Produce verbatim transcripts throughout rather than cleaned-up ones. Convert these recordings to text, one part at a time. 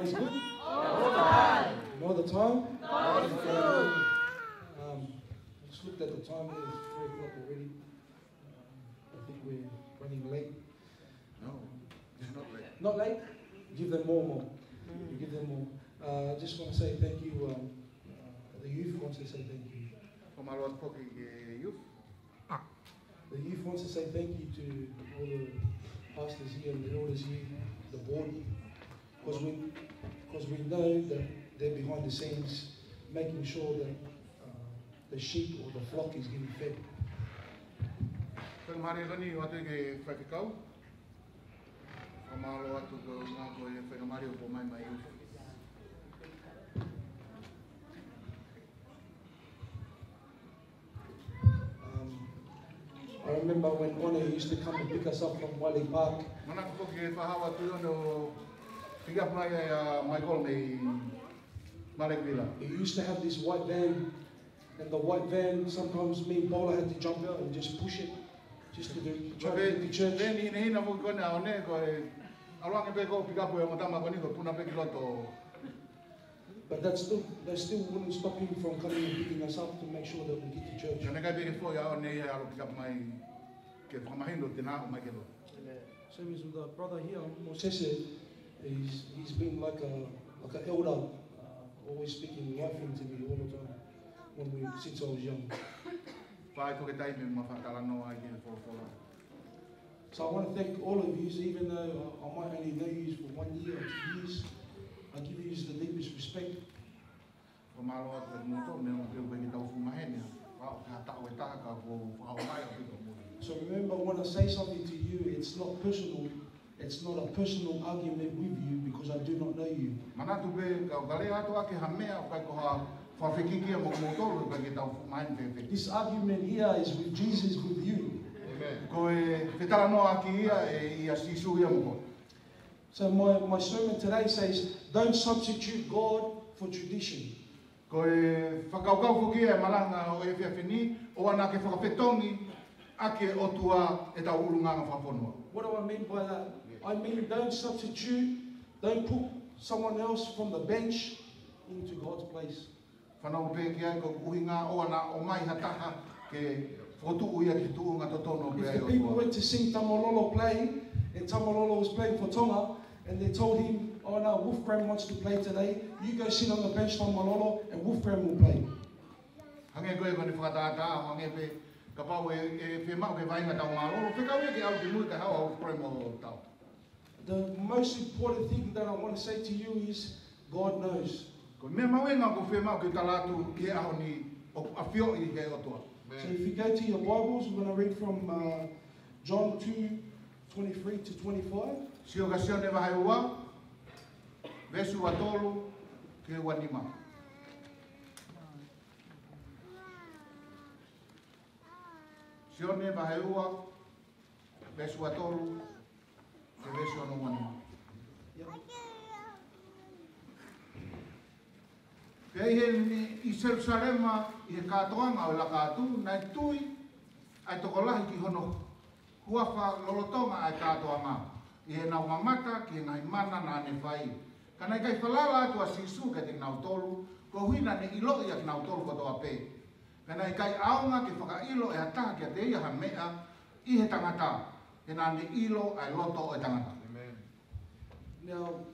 It's good? All the time. All the time? All the time. Um, I just looked at the time there, it's three o'clock already. Um, I think we're running late. No, it's not late. Not late? Give them more, more. You give them more. Uh, I just want to say thank you. Um, uh, the youth wants to say thank you. Fakamālō atu foki ki he youth. The youth wants to say thank you to all the pastors here and the elders here, the board, because we, because we know that they're behind the scenes making sure that uh, the sheep or the flock is getting fed. Fakamālō atu ki he faifekau. Fakamālō atu ko e ngā ko e fakamālō ko mai mai. Um, I remember when One used to come and pick us up from Wiley Park. Manako foki e faʻahi atu ʻo pick up mai ʻa Michael mei Malekvila. He used to have this white van, and the white van, sometimes me and Paula had to jump out and just push it, just to do, try to get to church. Veni hinehina foki ko ena ʻo ne ko e ʻalu ange pē ko e pick up e ongo tama ko eni ko e puna pē ki loto. But that still, that still wouldn't stop him from coming and picking us up to make sure that we get to church. Ka naʻe ʻikai pē ke foʻi ʻa ʻo ne ia ʻalu pick up mai ke fakamahino te nau ō mai ki loto. Same as with the brother here, Mosese, he's, he's been like a, like an elder, uh, always speaking life into me all the time when we, since I was young. Fai ko e taimi mo fakatalanoa ai ki he folofola. So I want to thank all of you, even though I, I might only know you for one year or two years, I give you the deepest respect. Fakamālō atu kiate kimoutolu, neongo pē ʻoku ʻikai ke tau fuʻu maheni, ʻa, ʻo ka tau ʻi he taha ka ko e faʻahinga ʻaupito muli. So remember, when I say something to you, it's not personal. It's not a personal argument with you because I do not know you. Manatu pē, ka u ka lea atu ʻaki ha meʻa, ʻoku ʻikai ko ha fakafekiki ia mo kimoutolu, ʻoku ʻikai ke tau fuʻu maheni fēfē. This argument here is with Jesus, with you. Amen. Ko e fetalanoaʻaki ia ʻe ʻia Sīsū ia mo koe. So my, my sermon today says, don't substitute God for tradition. Ko e fakakaukau foki ia e malanga ʻo e efiafi ni, ʻoua naʻa ke fakafetongi ʻaki e ʻOtua ʻetau ʻulungaanga fakafonua. What do I mean by that? I mean, don't substitute, don't put someone else from the bench into God's place. Fanongo pē ki ai, ko e ʻuhinga ʻoua naʻa ʻomai ha taha ke fokotuʻu ia ki he tuʻunga totonu pē ʻa e ʻOtua. If the people went to sing Tamalolo play, and Tamalolo was playing for Tonga, and they told him, "Oh no, Wolfgram wants to play today. You go sit on the bench, Tamalolo, and Wolfgram will play." Hangē ko e ko eni fakatātā, hangē pē kapau ʻe, ʻe fiemaʻu ke vainga Tamalolo, fekau ia ke ʻalu ki mui kae haʻu ʻa Wolfgram ʻo tau. The most important thing that I want to say to you is God knows. Ko e meʻa mahuʻinga ʻoku ou fiemaʻu ke tala atu ki he ʻaho ni, ʻoku ʻafioʻi ʻe he ʻOtua. So if you go to your Bibles, we're gonna read from, uh, John two twenty-three to twenty-five. Sio ki Sione vahe ua, veesi ua tolu ki he ua nima. Sione vahe ua, veesi ua tolu ki he veesi ono ua nima. Pea ʻi he, ʻi Selusalema, ʻi he kātoanga ʻo e Laka Atu, naʻe tui ʻa e tokolahi ki hono huafa lolotonga ʻa e kātoanga, ʻi heʻenau mamata ki he ngaahi mana naʻa ne fai. Ka naʻe ʻikai falala atu ʻa Sīsū kiate kinautolu, koeʻuhi naʻa ne ʻiloʻi ʻa kinautolu kotoa pē. Pea naʻe ʻikai ʻaonga ke fakaʻilo ʻe ha taha kiate ia ha meʻa ʻi he tangata, he naʻa ne ʻilo ʻa e loto ʻo e tangata. Amen. Now,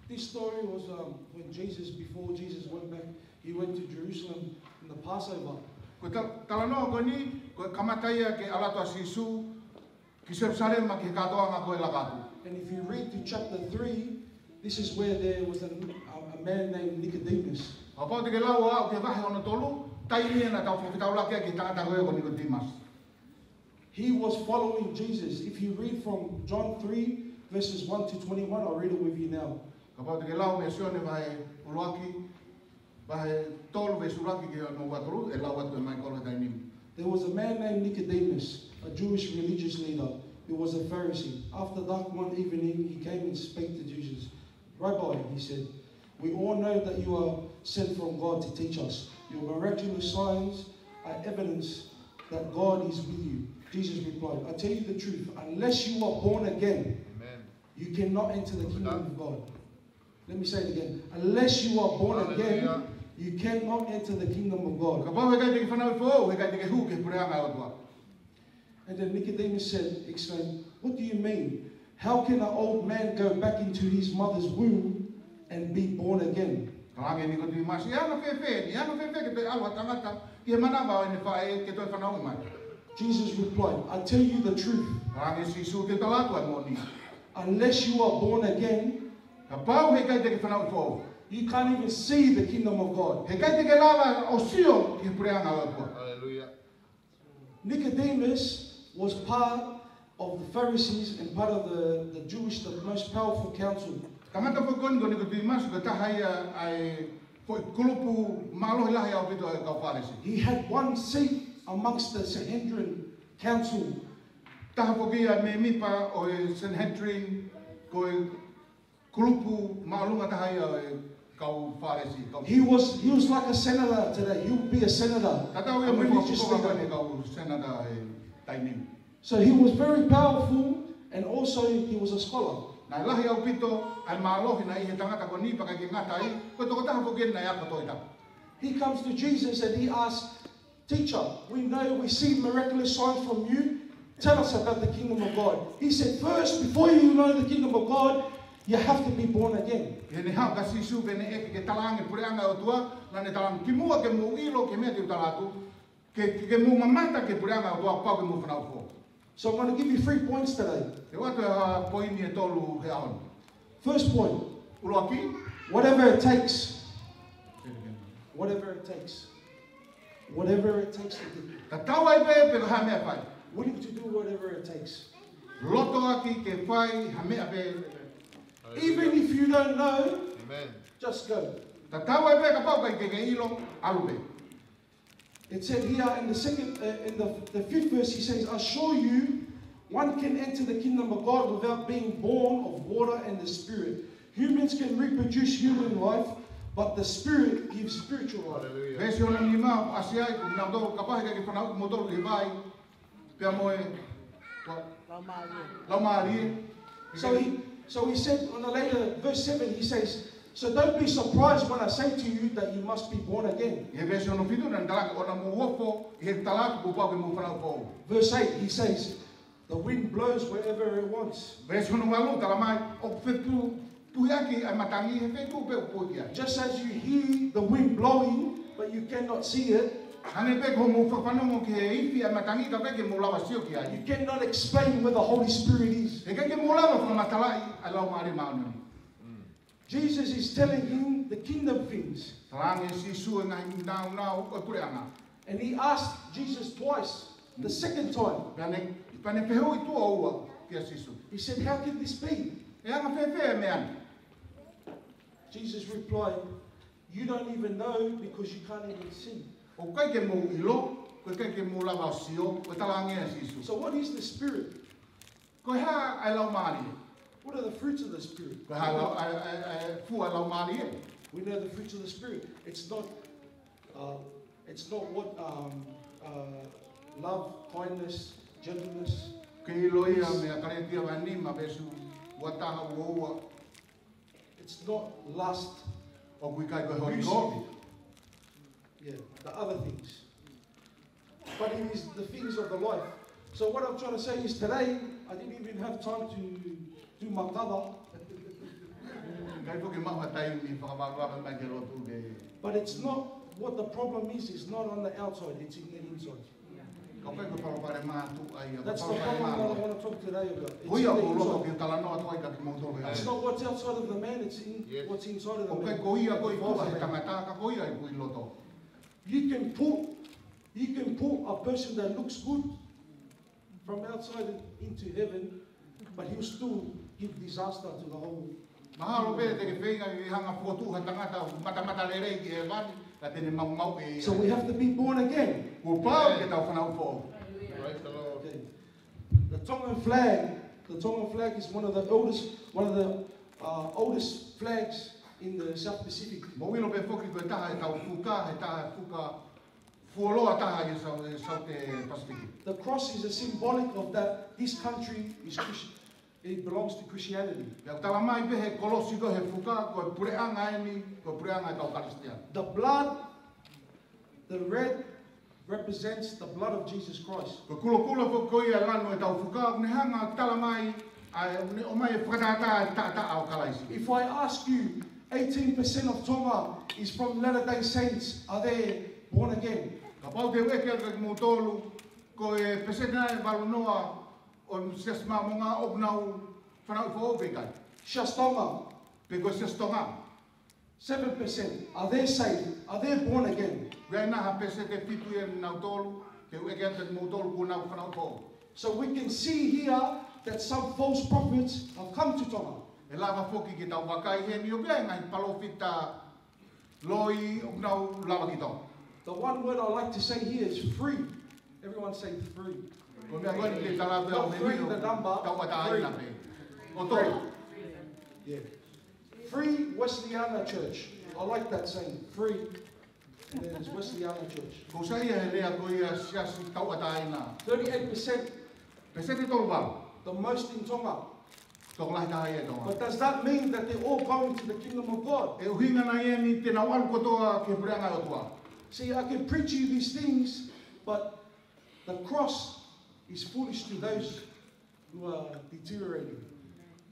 this story was, um, when Jesus, before Jesus went back, he went to Jerusalem in the Passover. Ko e ta-, talanoa ko eni, ko e kamata ia ke ʻalu atu ʻa Sīsū ki Selusalema ki he kātoanga ko e Laka Atu. And if you read through chapter three, this is where there was a, a, a man named Nicodemus. Kapau te ke lau ʻo aʻu ki he vahe ono tolu, taimi ia naʻa tau fakafetaulaki ai ki he tangata ko e ko Nicodemus. He was following Jesus. If you read from John three, verses one to twenty-one, I'll read it with you now. Kapau te ke lau mei Sione vahe ʻuluaki, vahe tolu veesi ʻuluaki ki he ono ua tolu, ʻe lau atu ʻe Michael he taimi ni. There was a man named Nicodemus, a Jewish religious leader, who was a Pharisee. After dark one evening, he came and spake to Jesus. "Rabbi," he said, "we all know that you are sent from God to teach us. Your miraculous signs are evidence that God is with you." Jesus replied, "I tell you the truth, unless you are born again, Amen. You cannot enter the kingdom of God." Let me say it again. Unless you are born again, Hallelujah. You cannot enter the kingdom of God. Kapau heʻikai te ke fanauʻi foʻou, heʻikai te ke hū ki he puleʻanga ʻo e ʻOtua. And then Nicodemus said, exclaimed, "What do you mean? How can an old man go back into his mother's womb and be born again?" Talaange ʻe Nikotīmasi, ʻe anga fēfē, ʻe anga fēfē ke toe ʻalu ha tangata ki he manava ʻo ʻene faʻē ke toe fanauʻi mai? Jesus replied, "I tell you the truth. Talaange ʻe Sīsū, te u tala atu ʻa e moʻoni. Unless you are born again, Kapau heʻikai te ke fanauʻi foʻou, you can't even see the kingdom of God." Heʻikai te ke lava ʻo sio ki he puleʻanga ʻo e ʻOtua. Hallelujah. Nicodemus was part of the Pharisees and part of the, the Jewish, the most powerful council. Tangata foʻi ko eni ko Nikotīmasi, ko e taha ia ʻa e foʻi kulupu mālohi lahi ʻaupito ʻa e kau Fālesi. He had one seat amongst the Sanhedrin council. Taha foki ia mēmipa ʻo e Sanhedrin, ko e kulupu māʻolunga taha ia ʻo e kau Fālesi, kau He was, he was like a senator today. He would be a senator, Tatau ia a mo e religious fakafofonga leader. Ko e kau senata he taimi ni. So he was very powerful and also he was a scholar. Naʻe lahi ʻaupito ʻa e mālohi naʻe ʻi he tangata ko eni, pea ʻikai ke ngata ai, ko e tokotaha foki eni naʻe ako Tohi Tapu. He comes to Jesus and he asks, "Teacher, we know we see miraculous signs from you. Tell us about the kingdom of God." He said, "First, before you know the kingdom of God, you have to be born again." Pea ne haʻu kia Sīsū pea ne ʻeke ke talaange puleʻanga ʻo e ʻOtua, naʻa ne talaange, kimuʻa ke mou ʻilo ki he meʻa te u tala atu, ke, ke, ke mou mamata ki he puleʻanga ʻo e ʻOtua, pau ke mou fanauʻi foʻou. So I'm gonna give you three points today. Te u ʻoatu ha poini ʻe tolu he ʻaho ni. First point, ʻUluaki. Whatever it takes. Say it again. Whatever it takes. Whatever it takes to do. Tatau ai pē pe ko e hā e meʻa ʻe fai. Willing to do whatever it takes. Loto ʻaki ke fai ha meʻa pē. Even if you don't know, Amen. Just go. Tatau ai pē kapau ʻikai ke ke ʻilo, ʻalu pē. It said here in the second, uh, in the, the fifth verse, he says, "I assure you, one can enter the kingdom of God without being born of water and the Spirit. Humans can reproduce human life, but the Spirit gives spiritual life." Hallelujah. Veesi hono nima, ʻoku ʻasi ai, ko kinautolu kapau heʻikai ke fanauʻi kimoutolu ʻi he vai, pea mo e, ko, Laumālie. Laumālie. So he, so he said on the later, verse seven, he says, "So don't be surprised when I say to you that you must be born again." ʻI he veesi hono fitu naʻa ne talaange, ʻoua naʻa mou ofo ʻi heʻeku tala atu kuo pau ke mou fanauʻi foʻou. Verse eight, he says, "The wind blows wherever it wants." Veesi hono valu, talamai, ʻoku feputuʻaki ʻa e matangi he feituʻu pē ʻoku puke ai. Just as you hear the wind blowing, but you cannot see it, Hangē pē ko hoʻomou fakafanongo ki he ifi ʻa e matangi ka ʻikai ke mou lava sio ki ai. You cannot explain where the Holy Spirit is. Heʻikai ke mou lava fakamatalaʻi ʻa e Laumālie Māʻoniʻoni. Jesus is telling him the kingdom things. Talaange ʻe Sīsū e ngaahi nāunau ʻo e puleʻanga. And he asked Jesus twice, the second time. Pea ne, pea ne fehuʻi tuʻo ua kia Sīsū. He said, "How can this be?" ʻE anga fēfē e meʻa ni? Jesus replied, "You don't even know because you can't even see." ʻOku ʻikai ke mou ʻilo, ʻoku ʻikai ke mou lava sio, ko e talaange ʻa Sīsū. So what is the Spirit? Ko e hā ʻa e Laumālie? What are the fruits of the Spirit? Ko e hā lau-, ʻa e, ʻa e, ʻa e fua ʻa e Laumālie? We know the fruits of the Spirit. It's not, uh, it's not what, um, uh, love, kindness, gentleness, Ke ʻilo ia peace. Meʻa Kalētia vahe nima veesi ua taha, ua ua. It's not lust. ʻOku ʻikai ko e holi kovi. Yeah, the other things. But it is the things of the life. So what I'm trying to say is today, I didn't even have time to do my cover. ʻIkai foki maʻu ha taimi fakavavevave mai ki he lotu ke. But it's not, what the problem is, it's not on the outside, it's in the inside. Ka ʻoku ʻikai ko e palopalema ʻa e tuʻa ia, ko e That's the palopalema problem that I ʻoku want to talk today about. It's in the inside. Ko ia ʻoku ou loto ke talanoa atu ai kiate kimoutolu he ʻaho ni. It's not what's outside of the man, it's in, Yes. what's inside of the man. ʻOku ʻikai ko ia ko e tuʻa he tangata, ka ko ia ʻoku ʻi loto. You can put, you can put a person that looks good from outside into heaven, but he'll still give disaster to the whole Mahalo pē te ke feinga ke hanga ʻo fokotuʻu ha tangata matamatalelei ki hēvani, ka te ne maumauʻi ʻe ia. So we have to be born again. Kuo pau ke tau fanauʻi foʻou. Praise the Lord. Okay. The Tongan flag, the Tongan flag is one of the oldest, one of the, uh, oldest flags in the South Pacific. Mou ʻilo pē foki ko e taha e kau fuka, he taha e fuka fuoloa taha ʻi he Sau-, ʻi he South Pacific. The cross is a symbolic of that this country is Christian. It belongs to Christianity. Pea ʻoku tala mai pē he kolosi ko ē he fuka, ko e puleʻanga eni, ko e puleʻanga ʻo e kau Kalisitiane. The blood, the red, represents the blood of Jesus Christ. Ko e kulokula foki ko ia ʻo e lanu ʻo e tau fuka, ʻoku ne hanga ʻo tala mai, ʻa e, ʻoku ne ʻomai e fakatātā ʻo e taʻataʻa ʻo Kalaisi. If I ask you, eighteen percent of Tonga is from Latter-day Saints, are they born again? Kapau te u ʻeke atu kiate kimoutolu, ko e pēseti ʻe valu noa ʻo e Siasi Māmonga ʻoku nau fanauʻi foʻou pe ʻikai? Just Tonga, Pe ko e Siasi Tonga? seven percent. Are they saved? Are they born again? ʻOku ʻi ai nai ha pēseti ʻe fitu ia ʻo kinautolu, te u ʻeke atu kiate kimoutolu kuo nau fanauʻi foʻou? So we can see here that some false prophets have come to Tonga. ʻE lava foki ke tau vakai heni ʻoku ʻi ai e ngaahi palōfita loi ʻoku nau lava ki Tonga. The one word I like to say here is free. Everyone say free. Ko e meʻa ko eni te u tala atu au Not free heni, the number, tauʻatāina free. Pē. ʻO tolu. Yeah. Free Wesleyan Church. I like that saying. Free. And then it's Wesleyan Church. ʻOku ou saiʻia he lea ko ia Siasi tauʻatāina. Thirty-eight percent, Pēseti ʻe tolu valu. The most in Tonga. Tokolahi taha ia ʻi Tonga. But does that mean that they're all going to the kingdom of God? ʻE ʻuhinga nai eni te nau ʻalu kotoa ki he puleʻanga ʻo e ʻOtua? See, I can preach you these things, but the cross is foolish to those who are deteriorating.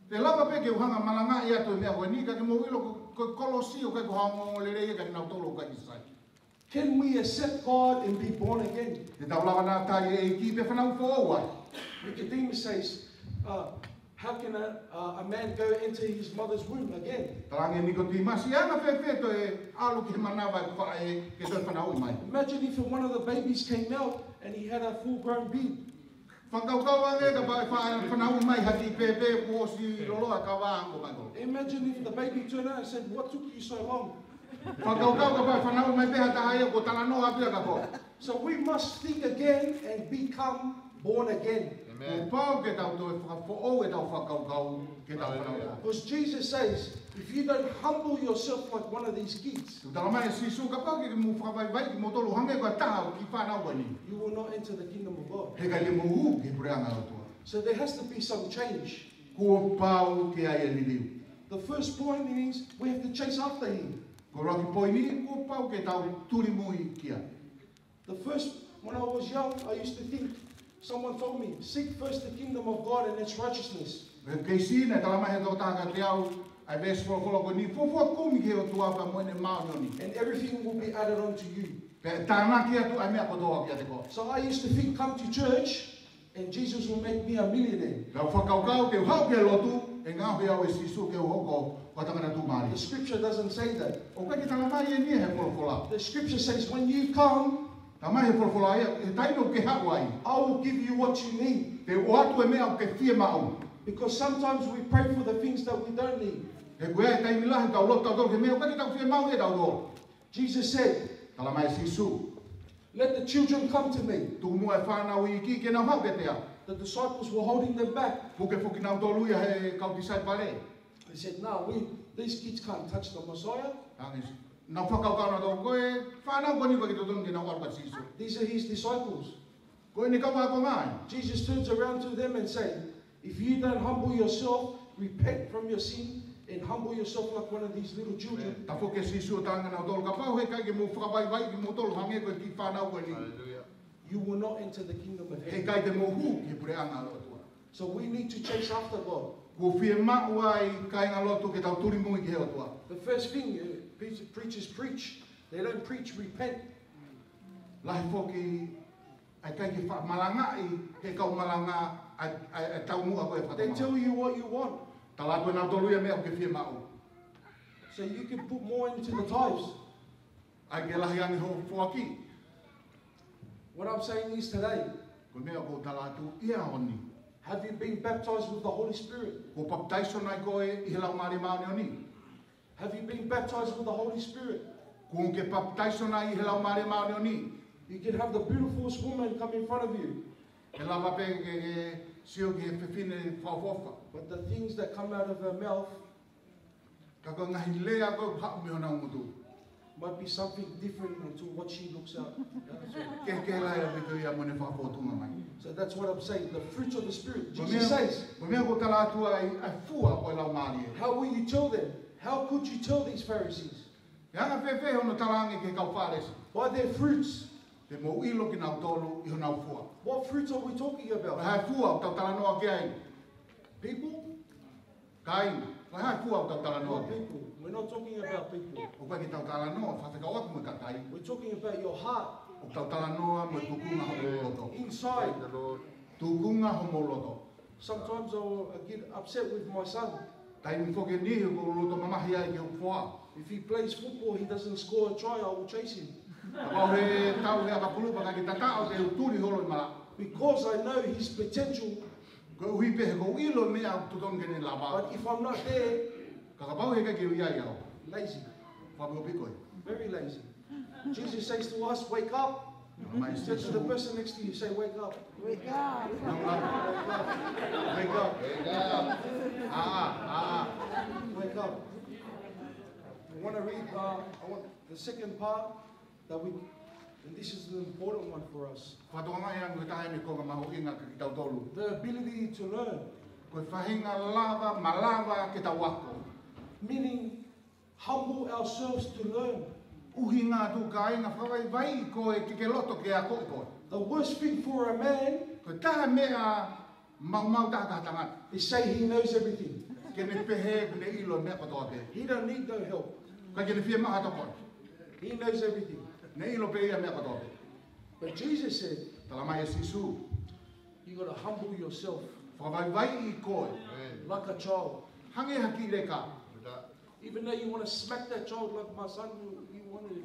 Te u lava pē ke u hanga ʻo malangaʻi atu e meʻa ko eni, ka ke mou ʻilo ko, ko e kolosi ʻoku ʻikai ko ha ongoongolelei ia kiate kinautolu ʻoku ʻikai sai. Can we accept God and be born again? Te tau lava nai ʻo tali e ʻEiki pea fanauʻi foʻou ai? Nicodemus says, uh, how can a, uh, a man go into his mother's womb again? Talaange ʻe Nikotīmasi, ʻe anga fēfē ʻe toe ʻalu ki he manava ʻo e faʻē ke toe fanauʻi mai? Imagine if one of the babies came out and he had a full grown beard. Fakakaukau ange kapau ʻe fanauʻi mai ha kiʻi pēpē kuo ʻosi loloa kava ange mai ko. Imagine if the baby turned out and said, "What took you so long?" Fakakaukau kapau ʻe fanauʻi mai pē ha taha ia kuo talanoa atu ia kia koe. So we must think again and become born again. Kuo pau ke tau toe fakafoʻou ʻetau fakakaukau ke tau fanauʻi. Because Jesus says, if you don't humble yourself like one of these kids, ʻOku tala mai ʻe Sīsū, kapau ʻoku ʻikai ke mou fakavaivaiʻi kimoutolu hangē ko e taha ʻo e kiʻi fānau ko eni, you will not enter the kingdom of God. He ʻikai te mou hū ki he puleʻanga ʻo e ʻOtua. So there has to be some change. Kuo pau ke ʻi ai e liliu. The first point is we have to chase after him. Ko e ʻuluaki poini, kuo pau ke tau tulimui ki ai. The first, when I was young, I used to think, someone told me, seek first the kingdom of God and its righteousness. He kei Sina, tala mai he tokotaha kiate au, ʻa e veesi folofola ko eni, fuofua kumi ki he ʻOtua pea mo ʻene māʻoniʻoni. And everything will be added on to you. Pea tānaki atu ʻa e meʻa kotoa kiate koe. So I used to think, come to church, and Jesus will make me a millionaire. Pea u fakakaukau te u haʻu ki he lotu, ʻe ngaohi au ʻe Sīsū ke u hoko ko ha tangata tuʻumālie. The scripture doesn't say that. ʻOku ʻikai ke tala mai eni ia he folofola. The scripture says, when you come, Tala mai he folofola ia, he taimi ʻoku ke haʻu ai, I will give you what you need. Te u ʻoatu e meʻa ʻoku ke fiemaʻu. Because sometimes we pray for the things that we don't need. He ko e taimi lahi ʻoku tau lotu tautolu ki he meʻa ʻoku ʻikai ke tau fiemaʻu ia ʻe tautolu. Jesus said, Tala mai ʻe Sīsū, let the children come to me. Tuku muʻa e fānau iiki ke nau haʻu kiate au. The disciples were holding them back. Puke foki kinautolu ia ʻe he kau tisaipale. They said, no, we, these kids can't touch the Messiah. Ange, nau fakakaukau nautolu ko e fānau ko eni ʻoku ʻikai ke totonu ke nau ʻalu kia Sīsū. These are his disciples. Ko ʻene kau ākonga ē. Jesus turns around to them and say, if you don't humble yourself, repent from your sin, and humble yourself like one of these little children. Tafoki ʻe Sīsū ʻo talaange kia nautolu, kapau he ʻikai ke mou fakavaivaiʻi kimoutolu hangē ko e kiʻi fānau ko eni, Hallelujah. You will not enter the kingdom of heaven. He ʻikai te mou hū ki he puleʻanga ʻo e ʻOtua. So we need to chase after God. Kuo fiemaʻu ai, kāingalotu, ke tau tulimui ki he ʻOtua. The first thing, uh, preach- preachers preach. They don't preach repent. Lahi foki ʻa e ʻikai ke faʻa malangaʻi ʻe he kau malanga ʻa e, ʻa e, ʻa e taumuʻa ko e They fakatamala. tell you what you want, Tala atu ʻe nautolu ia e meʻa ʻoku ke fiemaʻu. So you can put more into the tithes. ʻAi ke lahi ange hoʻo foaki. What I'm saying is today, Ko e meʻa ʻoku ou tala atu ʻi he ʻaho ni. Have you been baptized with the Holy Spirit? Kuo papitaiso nai koe ʻi he Laumālie Māʻoniʻoni? Have you been baptized with the Holy Spirit? Kuo ke papitaiso nai ʻi he Laumālie Māʻoniʻoni? You can have the beautifulest woman come in front of you, ʻE lava pē ke, ke sio ki he fefine fakaʻofoʻofa. But the things that come out of her mouth Ka ko e ngaahi lea ko ē ʻoku haʻu mei hona ngutu. Might be something different to what she looks at. Yeah, so, Ke ke lahi ʻaupito ia mo ʻene fakafōtunga mai. so that's what I'm saying. The fruits of the Spirit. Ko e Jesus meʻa, says, ko e meʻa ʻoku tala atu ai ʻa e fua ʻo e Laumālie. how will you tell them? How could you tell these Pharisees? ʻE anga fēfē hono talaange ki he kau Fālesi? By their fruits. Te mou ʻilo kinautolu ʻi honau fua. What fruits are we talking Ko e about? hā e fua ʻoku tau talanoa ki ai? People? Kāinga, ko e hā e fua ʻoku tau talanoa Not ki ai? People. We're not talking about people. ʻOku ʻikai ke tau talanoa fakafekauʻaki mo e kakai. We're talking about your heart. ʻOku tau talanoa mo e tukunga homou loto. Inside. Tukunga homou loto. Sometimes I'll I get upset with my son. Taimi foki ʻe niʻihi ʻoku ou loto mamahi ai ki hoku foha. If he plays football, he doesn't score a try, I will chase him. Kapau he tau he ʻakapulu pea ʻikai ke tataʻo, te u tuli holo ʻi malaʻe. Because I know his potential. Koeʻuhi pē he ʻoku ou ʻilo e meʻa ʻoku totonu ke ne lava. But if I'm not there, Ka kapau he ʻikai ke u ʻi ai au, lazy. fakaʻamu pē koe. Very lazy. Jesus says to us, "Wake up." Mai Turn to the Sīsū. Person next to you, say, "Wake up." Wake up. Nau la. Wake up. Wake up. Ah, ah, ah. Wake up. I want to read, uh, I want the second part that we, and this is an important one for us. Fakatokangaʻi ange ko e taha eni e konga mahuʻinga kia kitautolu. The ability to learn, Ko e faʻahinga lava, malava ke tau ako. Meaning humble ourselves to learn. ʻUhinga atu kāinga, fakavaivaiʻi koe ke ke loto ke akoʻi koe. The worst thing for a man Ko e taha meʻa maumau taha ki ha tangata. is say he knows everything. Ke ne pehē ʻoku ne ʻilo e meʻa kotoa pē. He don't need no help. ʻIkai ke ne fiemaʻu ha tokoni. He knows everything. Ne ʻilo pē ia e meʻa kotoa pē. But Jesus said, Talamai ʻe Sīsū, "You got to humble yourself fakavaivaiʻi koe. like a child." Hangē ha kiʻi leka. Even though you want to smack that child like my son, you, you want to,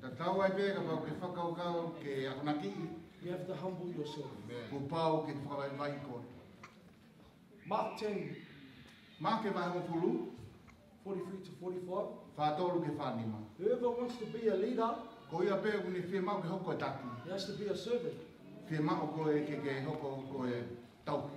Tatau ai pē kapau ʻoku ke fakakaukau ke akonakiʻi, you have to humble yourself. kuo pau ke fakavaivaiʻi koe. Mark ten, Maʻake vahe hongofulu, forty-three to forty-five. fā tolu ki he fā nima. Whoever wants to be a leader, Ko ia pē ʻoku ne fiemaʻu ke hoko ko e taki, he has to be a servant. fiemaʻu koe ke ke hoko ko e tauhi.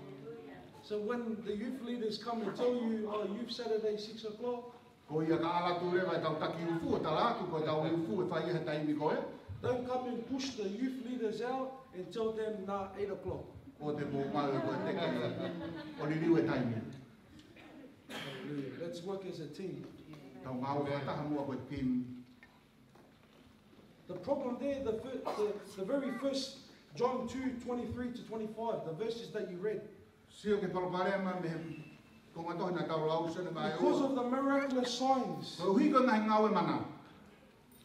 So when the youth leaders come and tell you, "Oh, youth Saturday, six o'clock," Ko ia ka ʻalu atu leva e tau taki ufu ʻo tala atu ko e tau ufu ʻe fai he taimi ko ē, don't come and push the youth leaders out and tell them, "Nah, eight o'clock." ʻoua te mou maʻu e ko e teke ʻo liliu e taimi. Hallelujah. Let's work as a team. Tau ngāue fakataha muʻa ko e team. The problem there, the, fir- the, the very first, John two twenty-three to twenty-five, the verses that you read. Sio ki he palopalema mei he konga tohi naʻa tau lau ʻi he vahe ua. Because of the miraculous signs, Koeʻuhi ko e ngaahi ngāue mana.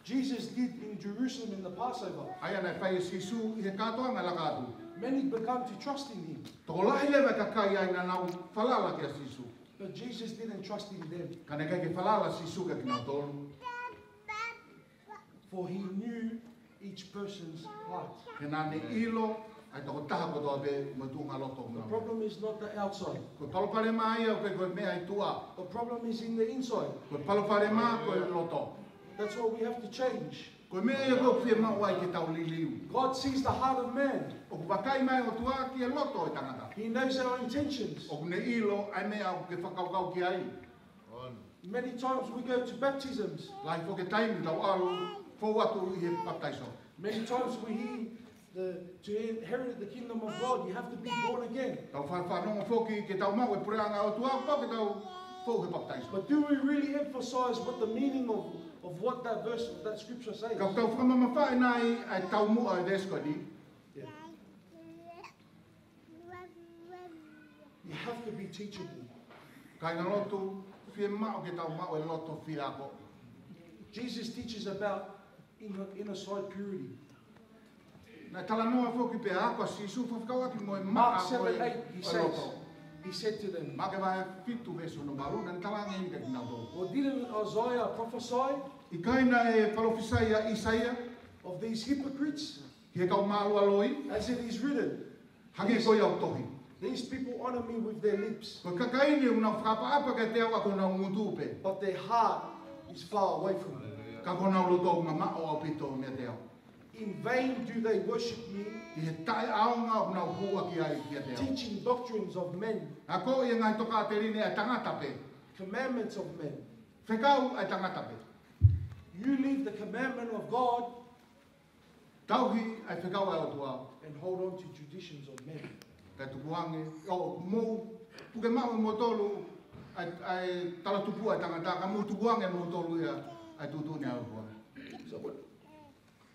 Jesus did in Jerusalem in the Passover. ʻA ia naʻe fai ʻe Sīsū ʻi he kātoanga laka atu. Many began to trust in him. Tokolahi leva e kakai ai naʻa nau falala kia Sīsū. But Jesus didn't trust in them. Ka naʻe ʻikai ke falala ʻa Sīsū kia kinautolu. For he knew each person's heart. He naʻa ne ʻilo ʻa e tokotaha kotoa pē mo e tuʻunga loto. The problem is not the outside. Ko e palopalema ia ʻoku ʻikai ko e meʻa ʻi tuʻa. The problem is in the inside. Ko e palopalema ko e loto. That's why we have to change. Ko e meʻa ia ʻoku fiemaʻu ai ke tau liliu. God sees the heart of man. ʻOku vakai mai e ʻOtua ki he loto ʻo e tangata. He knows our intentions. ʻOku ne ʻilo ʻa e meʻa ʻoku ke fakakaukau ki ai. Many times we go to baptisms. Lahi foki e taimi tau ʻalu fou atu ʻi he papitaiso. Many times we hear the, to inherit the kingdom of God, you have to be born again. Tau fa- fanongo foki ke tau maʻu e puleʻanga ʻo e ʻOtua, pau ke tau fou he papitaiso. But do we really emphasize what the meaning of, of what that verse, that scripture says? Ka tau fakamamafaʻi nai ʻa e taumuʻa e veesi ko eni. Yeah. You have to be teachable. Kāinga lotu, fiemaʻu ke tau maʻu e loto fie ako. Jesus teaches about inner, inner side purity. Naʻe talanoa foki pē ʻa e ako ʻa Sīsū fakafekauʻaki mo e maʻa Mark ko e seven eight, he ʻo e says, loto. He said to them, Maʻake vahe fitu veesi hono valu, naʻa ne talaange eni kia kinautolu. "Well, didn't Isaiah prophesy?" ʻIkai naʻe palōfisai ʻa ʻIsaia Of these hypocrites, ki he kau mālualoi, as it is written, hangē ko ia ʻoku tohi. "These people honor me with their lips, Ko e kakai ni ʻoku nau fakaʻapaʻapa kiate au ʻaki honau ngutu pē, but their heart is far away from me. ka ko honau loto ʻoku mamaʻo ʻaupito meiate au. In vain do they worship me, ʻI he taʻeʻaonga ʻoku nau hūʻaki ai kiate au. teaching doctrines of men, Akoʻi e ngaahi tokāteline ʻa e tangata pē, commandments of men." fekau ʻa e tangata pē. You leave the commandment of God Tauhi ʻa e fekau ʻa e ʻOtua. And hold on to traditions of men. Kae tukuange, ʻo mou, puke maʻu ʻe moutolu ʻa e, ʻa e talatupuʻa ʻa e tangata, ka mou tukuange ʻe moutolu ia ʻa e tuʻutuʻuni ʻa e ʻOtua. So what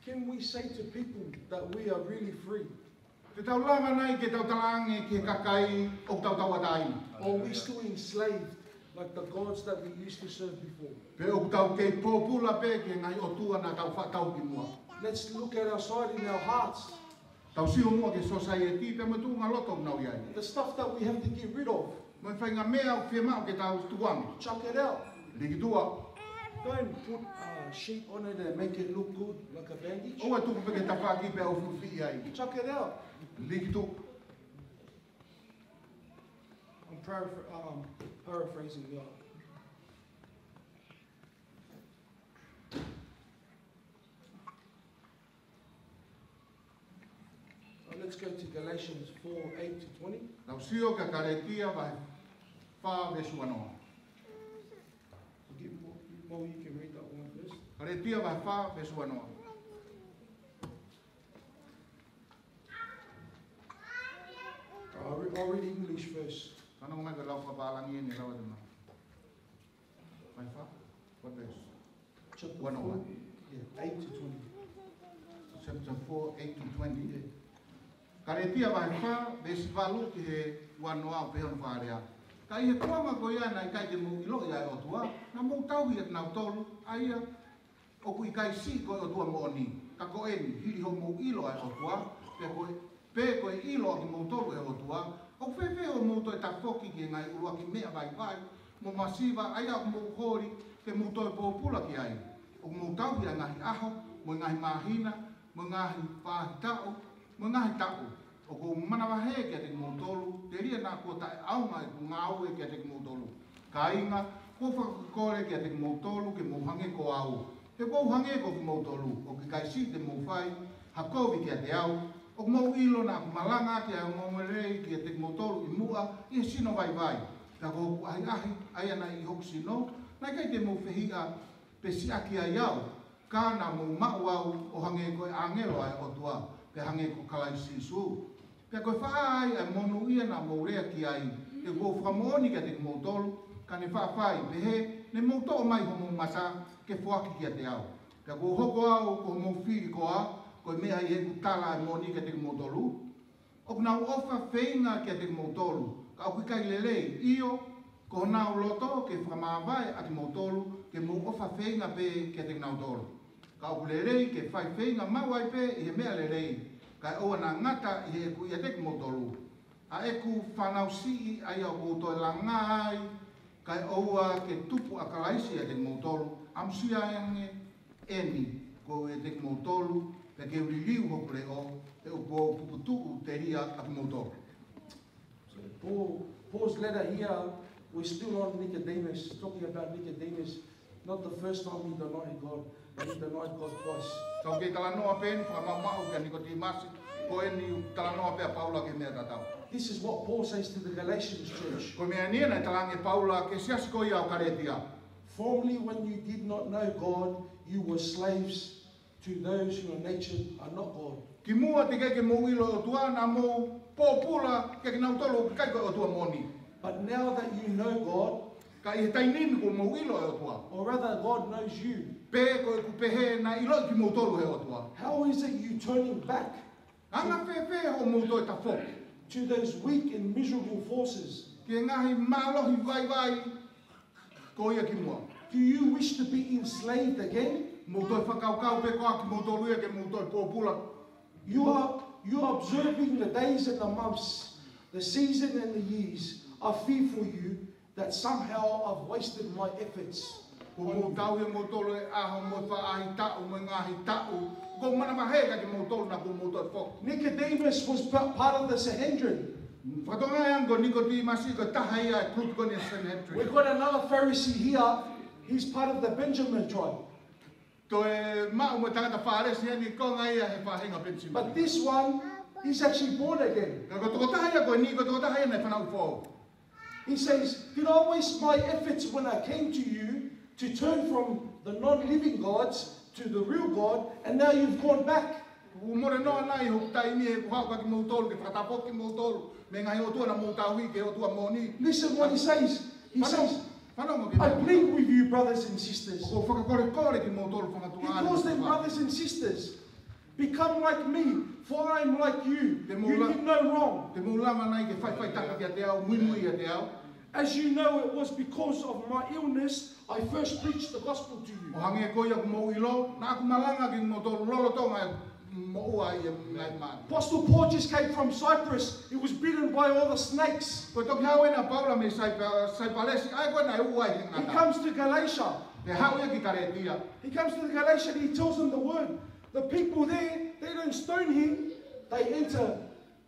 can we say to people that we are really free? Te tau lava nai ke tau talaange ki he kakai ʻoku tau tauʻatāina? Or are we still enslaved like the gods that we used to serve before? Pe ʻoku tau kei pōpula pē ki he ngaahi ʻotua naʻa tau faʻa tauhi kimuʻa? Let's look at our side in our hearts. Tau sio muʻa ki he sōsaieti pea mo e tuʻunga loto ʻoku nau ʻi ai. The stuff that we have to get rid of. Mo e faʻahinga meʻa ʻoku fiemaʻu ke tau tukuange. Chuck it out. Liki tuʻa. Don't put a sheet on it and make it look good like a bandage. ʻOua ʻe tuku pē ki he tafaʻaki pea ʻoku fiʻi ai. Chuck it out. Liki tuʻa. I'm paraphr- um, paraphrasing, yeah. So let's go to Galatians four eight to twenty. Tau sio ki he Kalētia vahe fā veesi uanoa. Forgive me, Mo, you can read that one first. Kalētia vahe fā veesi uanoa. I'll, re- I'll read English first. Fanongo mai ki he lau fakapālangi ʻeni lau atu mai. Vahe fā? What verse? Chapter One oh four, one. Yeah, eight to twenty. Chapter four, eight to twenty. Kalētia vahe fā, veesi valu ki he uanoa, ʻoku pehē hono fakalea. Ka ʻi he kuonga ko ia naʻe ʻikai te mou ʻiloʻi ʻa e ʻOtua, naʻa mou tauhi ʻa kinautolu, ʻa ia ʻoku ʻikai siʻi ko e ʻOtua moʻoni. Ka ko eni, hili hoʻomou ʻilo ʻa e ʻOtua, pea ko e, pe ko e ʻilo ʻa kimoutolu ʻe he ʻOtua, ʻoku fēfē hoʻomou toe tafoki ki he ngaahi ʻuluaki meʻa vaivai mo masiva, ʻa ia ʻoku mou holi ke mou toe pōpula ki ai? ʻOku mou tauhi ʻa e ngaahi ʻaho, mo e ngaahi māhina, mo e ngaahi faʻahitaʻu, mo e ngaahi taʻu. ʻOku ou manavahē kiate kimoutolu, telia naʻa kuo taʻeʻaonga ʻeku ngāue kiate kimoutolu. Kāinga, ʻoku ou fakakole kiate kimoutolu ke mou hangē ko au. He ʻoku ou hangē ko kimoutolu, ʻoku ʻikai siʻi te mou fai ha kovi kiate au. ʻOku mou ʻilo naʻa ku malangaʻaki ʻa e ongoongolelei kiate kimoutolu ʻi muʻa ʻi he sino vaivai. Ka ko hoku ʻahiʻahi, ʻa ia naʻe ʻi hoku sino, naʻe ʻikai te mou fehiʻa pe siʻaki ai au, ka naʻa mou maʻu au ʻo hangē ko e ʻāngelo ʻa e ʻOtua, pea hangē ko Kalaisi Sīsū. Pea ko e faʻa ai ʻa e monūʻia naʻa mou lea ki ai, he ʻoku ou fakamoʻoni kiate kimoutolu, ka ne faʻa fai pehē, ne mou toʻo mai homou mata ke foaki kiate au. Pea ʻoku ou hoko au ko homou fili koā, ko e meʻa ʻi heʻeku tala ʻa e moʻoni kiate kimoutolu? ʻOku nau ʻofa feinga kiate kimoutolu, ka ʻoku ʻikai lelei, ʻio, ko honau loto ke fakamāvae ʻa kimoutolu, ke mou ʻofa feinga pē kiate kinautolu. Ka ʻoku lelei ke fai feinga maʻu ai pē ʻi he meʻa lelei, kae ʻoua naʻa ngata ʻi heʻeku ʻiate kimoutolu ʻa ʻeku fānau siʻi, ʻa ia ʻoku ou toe langa ai, kae ʻoua ke tupu ʻa Kalaisi ʻiate kimoutolu. ʻAmusia ange eni ko au ʻiate kimoutolu, pea ke u liliu hoku leʻo, he ʻoku ou puputuʻu telia ʻa kimoutolu. So Paul, Paul's letter here, we're still on Nicodemus, talking about Nicodemus. Not the first time he denied God, but he denied God twice. Tau kei talanoa pē eni fakamaʻumaʻu kia Nikotīmasi, ko eni talanoa pē ʻa Paula ki he meʻa tatau. This is what Paul says to the Galatians church. Ko e meʻa eni naʻe talaange ʻe Paula ki he siasi ko ia ʻo Kalētia. Formerly, when you did not know God, you were slaves to those who are nature are not God. Kimuʻa teʻeki ke mou ʻilo ʻOtua naʻa mou pōpula kia kinautolu ʻoku ʻikai ko e ʻOtua moʻoni. But now that you know God, Ka ʻi he taimi ni kuo mou ʻilo ʻOtua. Or rather, God knows you. Pe ko ʻeku pehē naʻe ʻiloʻi kimoutolu ʻe he ʻOtua. How is it you turning back Anga fēfē hoʻomou toe tafoki to those weak and miserable forces? Ki he ngaahi mālohi vaivai ko ia kimuʻa. Do you wish to be enslaved again? Mou toe fakakaukau pē koā kimoutolu ia ke mou toe pōpula. You are, you are observing the days and the months, the season and the years. I fear for you that somehow I've wasted my efforts. Kuo mou tauhi ʻe moutolu e ʻaho mo e faʻahitaʻu mo e ngaahi taʻu. ʻOku ou manavahē kia kimoutolu naʻa kuo mou toe foki. Nicodemus was pa- part of the Sanhedrin. Fakatokangaʻi ange ko Nikotīmasi ko e taha ia ʻo e group ko eni ʻo e Sanhedrin. We've got another Pharisee here. He's part of the Benjamin tribe. Toe maʻu mo e tangata Fālesi eni, konga ia he faʻahinga ʻo Penisimani. But this one, he's actually born again. Ka ko e tokotaha ia ko eni, ko e tokotaha ia naʻe fanauʻi foʻou. He says, did I waste my efforts when I came to you to turn from the non-living gods to the real God, and now you've gone back. Kuo mole noa nai hoku taimi he kuo haʻu kia kimoutolu ke fakatafoki kimoutolu mei he ngaahi ʻotua naʻa mou tauhi ki he ʻotua moʻoni. Listen what he says. He says, "I plead with you, brothers and sisters." ʻOku ou fakakolekole kimoutolu fanga tuʻunga ʻAfiona. He calls them brothers and sisters. "Become like me, for I am like you. You did no wrong." Te mou lava nai ke faʻifaʻitaki kiate au, muimui kiate au. "As you know, it was because of my illness I first preached the gospel to you." ʻO hangē ko ia ʻoku mou ʻilo, naʻa ku malanga kia kimoutolu lolotonga ʻeku moʻua ʻi he ngaahi manu. Apostle Paul just came from Cyprus. He was beaten by all the snakes. Ko e toki haʻu ena ʻa Paula mei Saipa-, Saipalesi, ʻa ia ko ē naʻe ua ʻi he ngata. He comes to Galatia. Pea haʻu ia ki Kalētia. He comes to the Galatia and he tells them the word. The people there, they don't stone him. They enter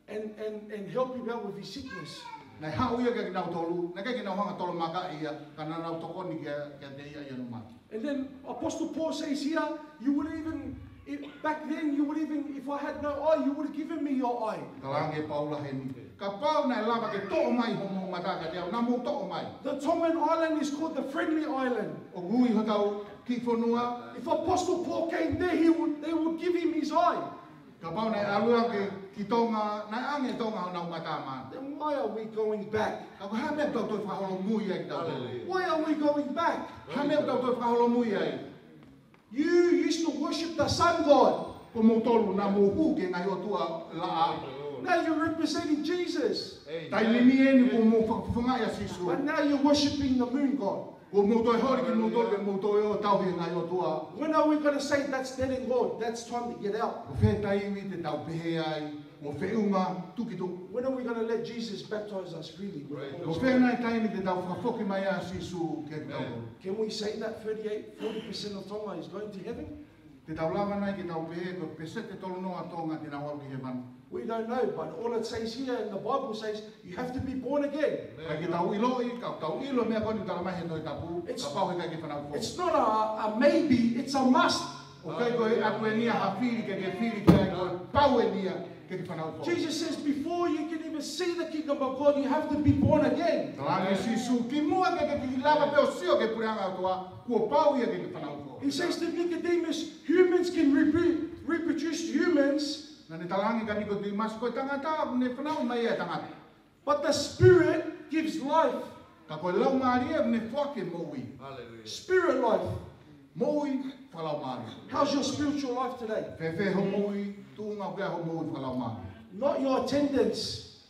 and, and, and help him out with his sickness. Naʻe haʻu ia kia kinautolu, naʻe ʻikai ke nau hanga ʻo tolomakaʻi ia, ka naʻa nau tokoni kia, kiate ia ʻi hono mate. And then Apostle Paul says here, "You would even, if, back then, you would even, if I had no eye, you would have given me your eye." Talaange ʻe Paula heni, kapau naʻe lava ke toʻo mai hoʻomou mata kiate au, naʻa mou toʻo mai. The Tongan island is called the Friendly Island. ʻOku ui hotau kiʻi fonua. If Apostle Paul came there, he would, they would give him his eye. Kapau naʻe ʻalu ia ki, ki Tonga, naʻe ʻange ʻe Tonga honau mata maʻana. Then why are we going back? Ka ko e hā e meʻa ʻoku tau toe fakaholomui ai kitautolu? Hallelujah. Why are we going back? Hā e meʻa ʻoku tau toe fakaholomui ai? You used to worship the sun god. Ko moutolu naʻa mou hū ki he ngaahi ʻotua laʻā. Now you're representing Jesus. Taimi ni eni kuo mou fakafofongaʻi ʻa Sīsū. But now you're worshiping the moon god. Kuo mou toe holi kimoutolu ke mou toe ō ʻo tauhi e ngaahi ʻotua. When are we gonna say, "That's dead and gone. That's time to get out"? Ko e fē e taimi te tau pehē ai, mou feʻunga, tuki tuʻu? When are we gonna let Jesus baptize us freely with the Holy Spirit? Ko e fē nai e taimi te tau fakafoki mai ai ʻa Sīsū kiate kitautolu? Can we say that thirty-eight, forty percent of Tonga is going to heaven? Te tau lava nai ke tau pehē ko e peseti ʻe tolu noa ʻo Tonga te nau ō ki hēvani? We don't know, but all it says here in the Bible says you have to be born again. ʻIkai ke tau ʻiloʻi, ka tau ʻilo e meʻa ko eni ʻoku tala mai he Tohi Tapu, kapau he ʻikai ke fanauʻi foki. It's not a, a maybe, it's a must. ʻOku ʻikai ko e ʻatu eni ia ha fili ke ke fili ki ai, ko e pau eni ia ke ke fanauʻi foki. Jesus says, "Before you can even see the kingdom of God, you have to be born again." Talaange ʻe Sīsū, kimuʻa ke ke kiʻi lava pē ʻo sio ki he puleʻanga ʻo e ʻOtua, kuo pau ia ke ke fanauʻi foki. He says to Nicodemus, "Humans can repro-, reproduce humans." Naʻa ne talaange kia Nikotīmasi, ko e tangata ʻoku ne fanauʻi mai ʻa e tangata. But the Spirit gives life. Ka ko e Laumālie ʻoku ne foaki e moʻui. Hallelujah. Spirit life. Moʻui fakalaumālie. How's your spiritual life today? Fēfē hoʻo moʻui, tuʻunga ʻoku ʻi ai hoʻo moʻui fakalaumālie? Not your attendance.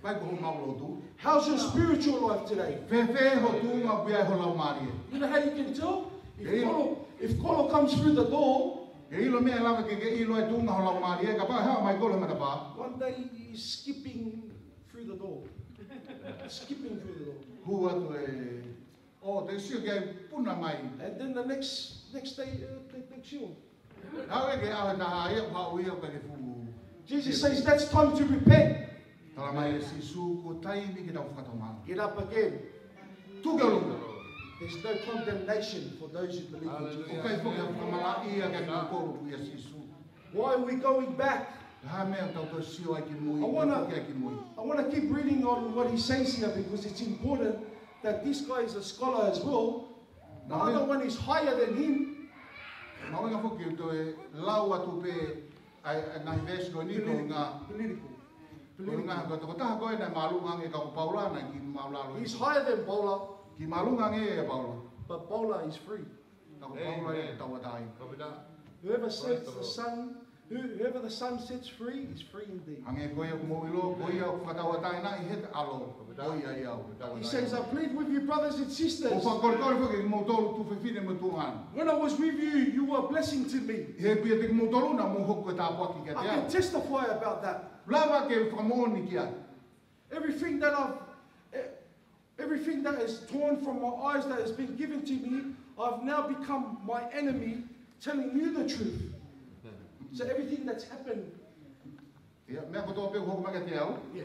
ʻIkai ko hoʻo maʻu lotu. How's your spiritual life today? Fēfē hoʻo tuʻunga ʻoku ʻi ai ho laumālie? You know how you can tell? If Kolo, if Kolo comes through the door, ʻe ʻilo e meʻa ʻe lava ke ke ʻilo ai e tuʻunga ho laumālie, kapau ʻe haʻu mai Kolo he matapā. One day he's skipping through the door. Skipping through the door. Hū atu e, ʻo te sio ki ai puna mai. And then the next, next day, uh, the next year. Haʻu ia ki he ʻaho ʻe taha ia, haʻu ia pea ke fuʻu. Jesus says that's time to repent. Tala mai ʻe Sīsū, ko e taimi ke tau fakatomala. Get up again. Tuku ki ʻolunga. There's no condemnation for those who believe in Jesus. ʻOku ʻikai foki ha fakamalaʻia kiate kimoutolu ʻoku ʻia Sīsū. Why are we going back? Hā e meʻa ʻoku tau toe sio ai ki mui, I wanna, toe foki ai ki mui? I wanna keep reading on what he says here because it's important that this guy is a scholar as well. The other one is higher than him. Mahuʻinga foki ke toe lau atu pē ʻa e, ʻa e ngaahi veesi ko eni, ko e ngaahi political. Political. Ko e ngaahi, ko e tokotaha ko ē naʻe māʻolunga ange kia Paula, naʻe kiʻi māʻulalo. He's higher than Paula. Kiʻi māʻolunga ange ʻia Paula. But Paula is free. Ka ko Paula ia ʻoku tauʻatāina. Whoever sets the Son, who, whoever the Son sets free is free indeed. Hangē ko ia ʻoku mou ʻilo, ko ia ʻoku fakatauʻatāinaʻi ʻe he ʻAlo, ko ia ia ʻoku tauʻatāina. He says, "I plead with you, brothers and sisters." ʻOku ou fakakolekole foki kia kimoutolu tuofefine mo e tuongaʻane. When I was with you, you were a blessing to me. He ʻeku ʻiate kimoutolu naʻa mou hoko ko e tāpuaki kiate au. I can testify about that. Lava ke fakamoʻoni ki ai. Everything that I've, eh, everything that is torn from my eyes that has been given to me, I've now become my enemy, telling you the truth. So everything that's happened. Ia, meʻa kotoa pē ʻoku hoko mai kiate au. Yeah.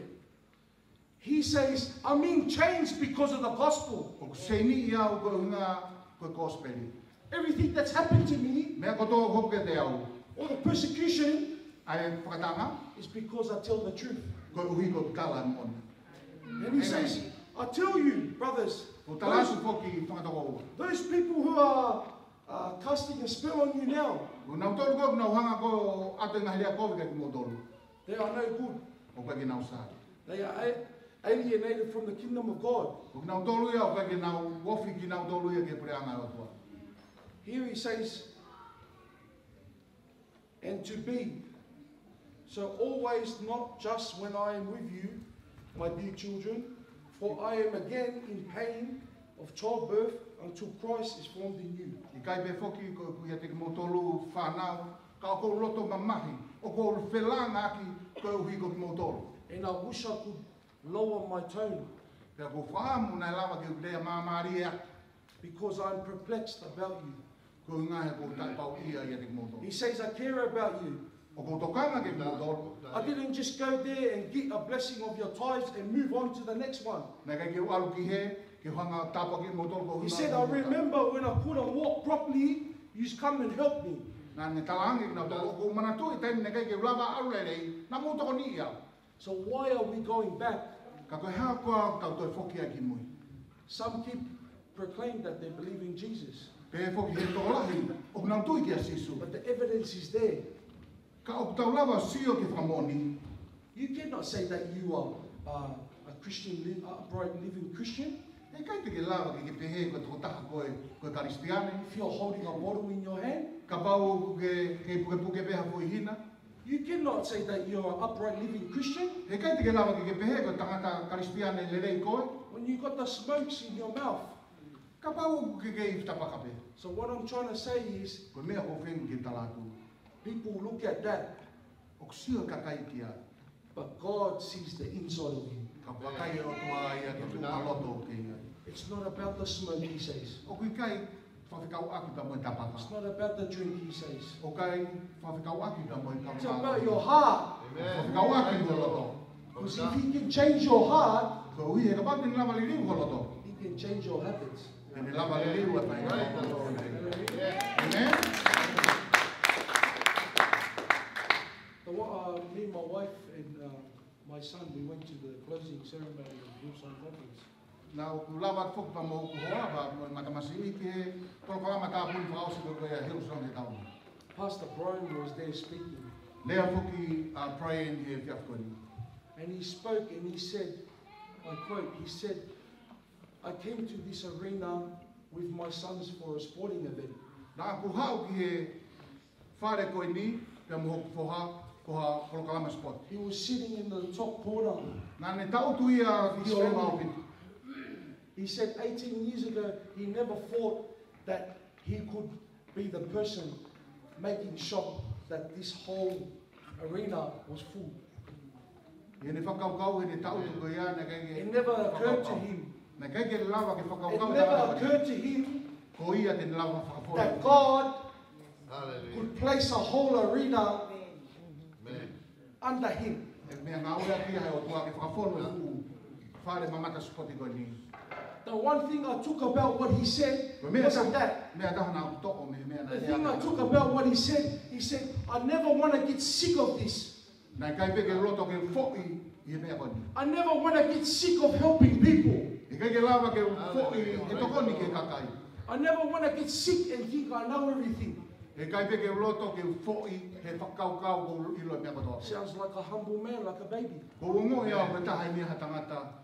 He says, "I'm in chains because of the gospel." ʻOku seiniʻi au koeʻuhi ko e kosipeli. Everything that's happened to me, Meʻa kotoa ʻoku hoko kiate au. Or the persecution, ʻA e fakatanga. Is because I tell the truth. Koeʻuhi ko e tala moʻoni. And he says, "I tell you, brothers, ʻOku ou tala atu foki fanga tokoua. Those people who are, are casting a spell on you now. ʻOku nau tolu ko ē ʻoku nau hanga ko ē ʻo ʻatu e ngaahi lea kovi kiate kimoutolu. They are no good. ʻOku ʻikai ke nau sai. They are a-, alienated from the kingdom of God. ʻOku nau tolu ia, ʻoku ʻikai ke nau ofi kinautolu ia ki he puleʻanga ʻo e ʻOtua. Here he says, and to be. So always, not just when I am with you, my dear children, for I am again in pain of childbirth until Christ is formed in you. ʻIkai pē foki ko ʻeku ʻiate kimoutolu fānau, ka ʻoku ou loto mamahi, ʻoku ou felāngaaki koeʻuhi ko kimoutolu. And I wish I could lower my tone. Pea ʻoku ou fakaʻamu naʻe lava ke u lea māmālie atu. Because I'm perplexed about you. Koeʻuhi he ʻoku ou taʻepauʻia ʻiate kimoutolu. He says, I care about you. ʻOku ou tokanga kiate kimoutolu. I didn't just go there and get a blessing of your tithes and move on to the next one. Naʻe ʻikai ke u ʻalu ki hē, ke u hanga ʻo tāpuakiʻi kimoutolu ko e ʻuhinga. He said, I remember when I couldn't walk properly, you come and help me. Naʻá ne talaange kinautolu, ʻoku ou manatuʻi e taimi naʻe ʻikai ke u lava ʻalu lelei, naʻa mou tokoniʻi au. So why are we going back? Ka ko e hā koā ʻoku tau toe foki ai ki mui? Some keep proclaim that they believe in Jesus. Pehē foki ʻe he tokolahi ʻoku nau tui kia Sīsū. But the evidence is there. Ka ʻoku tau lava sio ki he fakamoʻoni. You cannot say that you are, uh, a Christian, li-, a upright living Christian. ʻE ʻikai te ke lava ke ke pehē ko e tokotaha ko ē, ko e Kalisitiane. If you're holding a bottle in your hand. Kapau ʻoku ke, ke pukepuke pē ha foʻi hina. You cannot say that you're an upright living Christian. ʻE ʻikai te ke lava ke ke pehē ko e tangata Kalisitiane lelei koe. When you got the smokes in your mouth. Kapau ʻoku ke kei tapaka pē. So what I'm trying to say is, ko e meʻa ʻoku ou feinga ke tala atu. People look at that. ʻOku sio e kakai ki ai. But God sees the inside of you. Ka ʻoku vakai ʻe he ʻOtua ia ki he tuʻunga loto ʻoku ke ʻi ai. It's not about the smoke, he says. ʻOku ʻikai fakafekauʻaki pea mo e tapaka. It's not about the drink, he says. ʻOku ʻikai fakafekauʻaki pea mo e kaungā. It's about your heart. Fakafekauʻaki mo e loto. Because if he can change your heart, Koeʻuhi he kapau te ne lava liliu ho loto, he can change your habits. Te ne lava liliu e fai. Amen. The wa-, uh, me and my wife and, uh, my son, we went to the closing ceremony of Hillsong Conference. Naʻá ku lava foki pea mo hoku hoa, pea mo e matamasiʻi ki he polokalama tāpuni fakaʻosi ko ia ʻa Hillsong he taʻu ni. Pastor Brian was there speaking. Lea foki ʻa Brian he efiafi ko eni. And he spoke and he said, I quote, he said, I came to this arena with my sons for a sporting event. Naʻá ku haʻu ki he fale ko eni pea mo hoku foha, ko ha polokalama sport. He was sitting in the top corner. Naʻá ne tangutu ia ki ʻolunga ʻaupito. He said eighteen years ago, he never thought that he could be the person making sure that this whole arena was full. ʻI heʻene fakakaukau, ʻi heʻene tangutu ko ia, naʻe ʻikai ke It never occurred to him. Naʻe ʻikai ke lava ke fakakaukau It never occurred to him ko ia te ne lava fakafonu that God Hallelujah. Could place a whole arena Amen. Under him. He meʻa ngāue ʻaki ia ʻe he ʻOtua ke fakafonu e fuʻu fale mamata sipoti ko eni. The one thing I took about what he said Ko e meʻa wasn't taha, that. Meʻa taha naʻá ku toʻo mei he meʻa naʻe The thing I took about what he said, he said, I never want to get sick of this. Naʻe ʻikai pē ke u loto ke foʻi ʻi he meʻa ko eni. I never want to get sick of helping people. He ʻikai ke lava ke u foʻi he tokoni ki he kakai. I never want to get sick and think I know everything. He ʻikai pē ke u loto ke u foʻi he fakakaukau ʻoku ou ʻilo e meʻa kotoa. Sounds like a humble man, like a baby. ʻOku ou ongoʻi au ko e taha eni ha tangata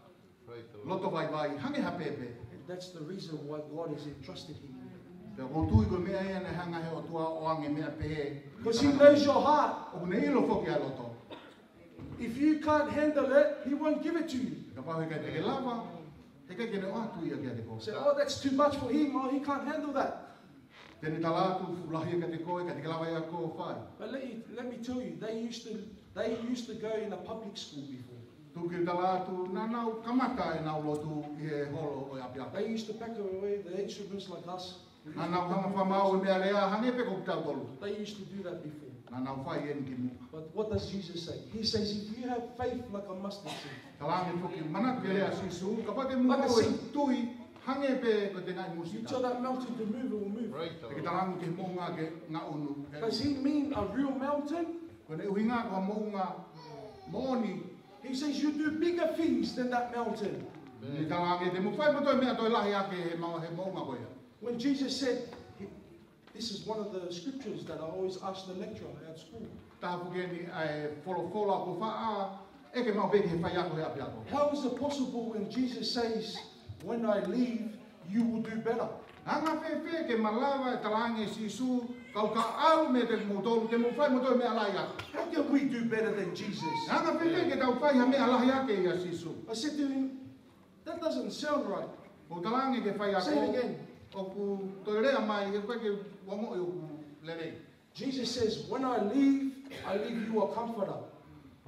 loto vaivai, hangē ha pēpē. And that's the reason why God has entrusted him. Pea ʻoku ou tui ko e meʻa ia naʻe hanga ʻe he ʻOtua ʻo ʻoange meʻa pehē. Because he knows your heart. ʻOku ne ʻilo foki ʻa e loto. If you can't handle it, he won't give it to you. Kapau he ʻikai te ke lava, he ʻikai ke ne ʻoatu ia kiate koe. Say, oh, that's too much for him. Oh, he can't handle that. Te ne tala atu fuʻu lahi ia kiate koe, ʻikai te ke lava ia ʻo fai. But let you, let me tell you, they used to, they used to go in a public school before. Tuku ke u tala atu, naʻa nau kamata ʻenau lotu ʻi he holo ʻo e ʻapiako. They used to pack away the instruments like us. Naʻa nau hanga ʻo fakamaau e meʻalea hangē pē ko kitautolu. They used to do that before. Naʻa nau fai eni kimuʻa. But what does Jesus say? He says, if you have faith like a mustard seed, Talaange foki, manatu ki he lea ʻa Sīsū, kapau te mou Like a maʻu e seed. Tui hangē pē ko e tengaʻi you musita. Tell that mountain to move, it will move. Te ke talaange ki he moʻunga ke ngaʻunu. Does he mean a real mountain? Ko ʻene ʻuhinga ko ha moʻunga moʻoni. He says, you do bigger things than that mountain. Ne talaange te mou fai mo e toe meʻa toe lahi ʻaki he mo-, he moʻunga ko ia. When Jesus said, he, This is one of the scriptures that I always ask the lecturer at school. Taha foki eni ʻa e folofola ʻoku faʻa ʻeke maʻu pē ki he faiako he ʻapiako. How is it possible when Jesus says, "When I leave, you will do better"? Anga fēfē ke malava e talaange ʻe Sīsū, kau ka ʻalu meiate kimoutolu, te mou fai moutolu e meʻa lahi ange? How can we do better than Jesus? Anga fēfē ke tau fai ha meʻa lahi ange ia Sīsū? I said to him, "That doesn't sound right." ʻOku talaange ki he faiako, "Say it again." ʻOku toe lea mai, ʻoku ʻikai ke u ongoʻi ʻoku lelei. Jesus says, "When I leave, I leave you a comforter."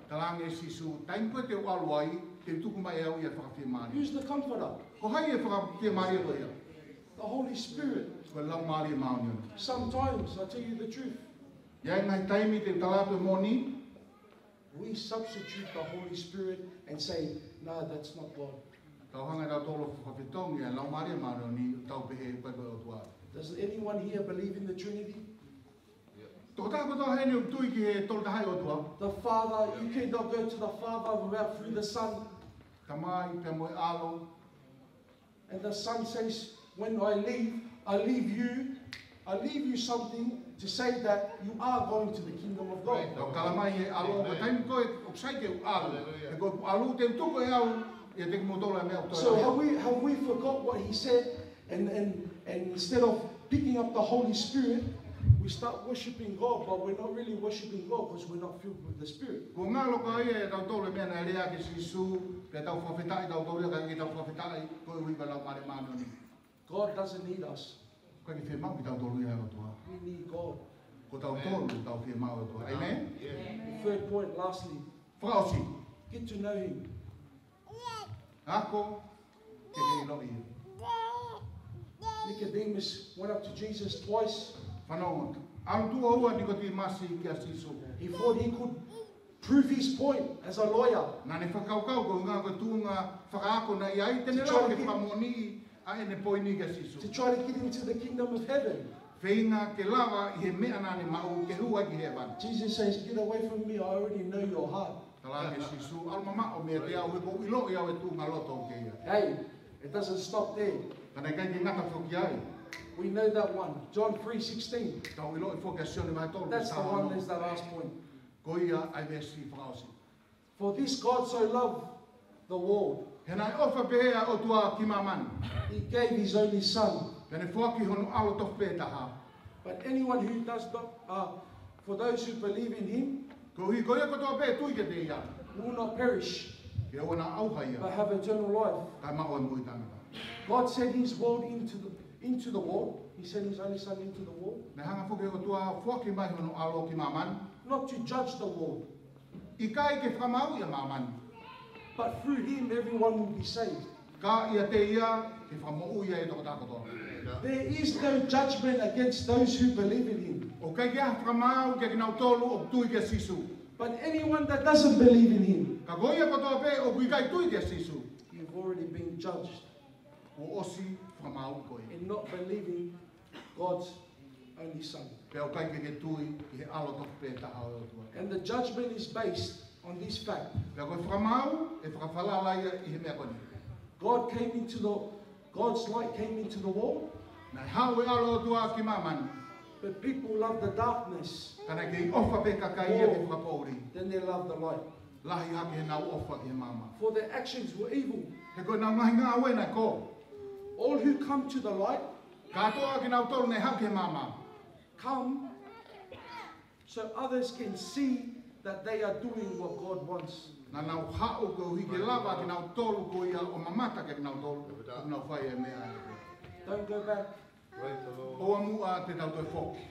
Talaange ʻe Sīsū, taimi ko ē te u ʻalu ai, te u tuku mai ʻe au ia e fakafiemālie. Who's the comforter? Ko hai e fakafiemālie ko ia? The Holy Spirit. Ko e Laumālie Māʻoniʻoni. Sometimes, I tell you the truth, ʻI ai e ngaahi taimi te u tala atu e moʻoni, we substitute the Holy Spirit and say, "No, that's not God." Tau hanga ʻe tautolu ʻo fakafetongi e Laumālie Māʻoniʻoni, tau pehē ʻoku ʻikai ko e ʻOtua. Does anyone here believe in the Trinity? Tokotaha kotoa heni ʻoku tui ki he Tolu Tahaʻi ʻOtua? The Father, you cannot go to the Father without through the Son. Tamai pea mo e ʻAlo. And the Son says, "When I leave, I leave you, I leave you something to say that you are going to the kingdom of God." Tau tala mai he ʻAlo, ko e taimi ko ē ʻoku sai ke u ʻalu. Hallelujah. He ko ʻeku ʻalu te u tuku ʻe au ʻiate kimoutolu ʻa e meʻa ʻoku toe So have we, have we forgot what he said? And, and, and instead of picking up the Holy Spirit, we start worshiping God, but we're not really worshiping God because we're not filled with the Spirit. Kuo ngalo ko ia ʻiate kitautolu e meʻa naʻe lea ki ai ʻa Sīsū, pea tau fakafetaʻi tautolu ia, ka ʻikai ke tau fakafetaʻi koeʻuhi ko e Laumālie Māʻoniʻoni. God doesn't need us. ʻOku ʻikai ke fiemaʻu kitautolu ia ʻe he ʻOtua. We need God. Ko tautolu ʻoku tau fiemaʻu e ʻOtua. Amen? The third point, lastly, Fakaʻosi. Get to know him. Ako ke ke ʻiloʻi ia. Nicodemus went up to Jesus twice. Fanongo. ʻAlu tuʻo ua ʻa Nikotīmasi kia Sīsū. He thought he could prove his point as a lawyer. Naʻa ne fakakaukau ko e ʻuhinga ko e tuʻunga fakaako naʻe ʻi ai, te ne lava ke fakamoʻoniʻi ʻa ʻene poini kia Sīsū. To try to get into the kingdom of heaven. Feinga ke lava ʻi he meʻa naʻa ne maʻu ke hū ai ki hēvani. Jesus says, "Get away from me, I already know your heart." Talaange ʻe Sīsū, ʻalu mamaʻo meiate au he ʻoku ou ʻiloʻi au e tuʻunga loto ʻoku ke ʻi ai. Hey, it doesn't stop there. Ka naʻe ʻikai ke ngata foki ai. We know that one, John three sixteen. Tau ʻiloʻi foki ʻa Sione vahe tolu. That's the one, that's the last point. Ko ia ʻa e veesi fakaʻosi. "For this God so loved the world." He naʻe ʻofa pehē ʻa e ʻOtua ki māmani. He gave his only son. Pea ne foaki hono ʻAlo tofu pē taha. But anyone who does not, uh, for those who believe in him, Koeʻuhi ko ia kotoa pē ʻe tui kiate ia, will not perish, ke ʻoua naʻa ʻauha ia, but have eternal life. Kae maʻu ʻa e moʻui taʻengata. God sent his world into the, into the world. He sent his only son into the world. Naʻe hanga foki ʻe he ʻOtua ʻo foaki mai hono ʻAlo ki māmani. Not to judge the world. ʻIkai ke fakamāuʻi ʻa māmani. But through him, everyone will be saved. Ka ʻiate ia, ke fakamoʻui ai e tokotaha kotoa. There is no judgment against those who believe in him. ʻOku ʻikai ke ʻi ai ha fakamaau kiate kinautolu ʻoku tui kia Sīsū. But anyone that doesn't believe in him, Ka ko ia kotoa pē ʻoku ʻikai tui kia Sīsū, you've already been judged kuo ʻosi fakamāuʻi koe in not believing God's only son. Pea ʻoku ʻikai ke ke tui ki he ʻAlo tofu pē taha ʻo e ʻOtua. And the judgment is based on this fact. Pea ko e fakamaau ʻe fakafalala ia ʻi he meʻa ko eni. God came into the, God's light came into the world. Naʻe haʻu e ʻAlo ʻo e ʻOtua ki māmani. But people love the darkness Ka naʻe kei ʻofa pē kakai ia ki he fakapoʻuli more than they love the light. Lahi hake ʻenau ʻofa ki he maama. For their actions were evil. He ko ʻenau ngaahi ngāue naʻe kō. All who come to the light Kātoa kinautolu naʻe haʻu ki he maama come so others can see that they are doing what God wants. Naʻa nau haʻu koeʻuhi ke lava kinautolu ko ia ʻo mamata kia kinautolu ʻoku nau fai e meʻa ʻa e ʻOtua. Don't go back. Praise the Lord. ʻOua muʻa te tau toe foki.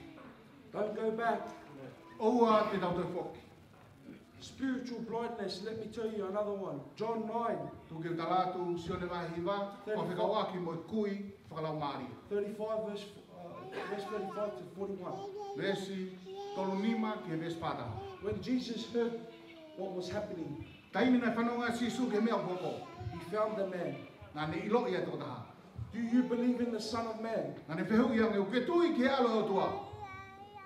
Don't go back. ʻOua te tau toe foki. Spiritual blindness, let me tell you another one. John nine. Tuku ke u tala atu Sione vahe hiva, Thirty-five. ʻO fekauʻaki mo e kui fakalaumālie. Thirty-five verse, uh, verse thirty-five to forty-one. Veesi tolu nima ki he veesi fā taha. When Jesus heard what was happening, Taimi naʻe fanongo ai ʻa Sīsū ki he meʻa ʻoku hoko, he found the man. Naʻa ne ʻiloʻi ʻa e tokotaha. Do you believe in the Son of Man? Naʻa ne fehuʻi ange, ʻOku ke tui ki he ʻAlo ʻo e ʻOtua?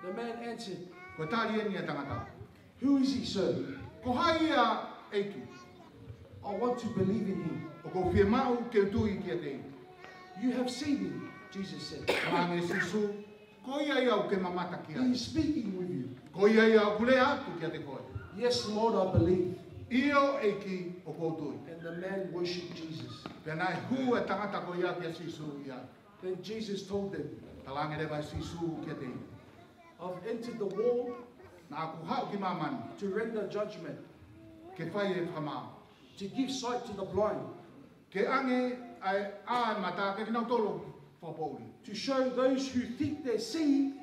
The man answered, Ko e tali eni ʻa e tangata. Who is he, sir? Ko hai ia ʻEiki? I want to believe in him. ʻOku ou fiemaʻu ke u tui kiate ia. You have seen him, Jesus said. Talaange ʻe Sīsū, Ko ia ia ʻoku ke mamata ki ai. He is speaking with you. Ko ia ia ʻoku lea atu kiate koe. Yes, Lord, I believe. ʻIo, ʻEiki, ʻoku ou tui. And the man worshipped Jesus. Pea naʻe hū e tangata ko ia kia Sīsū ia. Then Jesus told them, Talaange leva ʻe Sīsū kiate ia, I've entered the world Naʻa ku haʻu ki māmani to render judgment, ke fai e fakamaau, to give sight to the blind, ke ʻange ʻa e ʻā e mata kiate kinautolu fakapoʻuli, to show those who think they see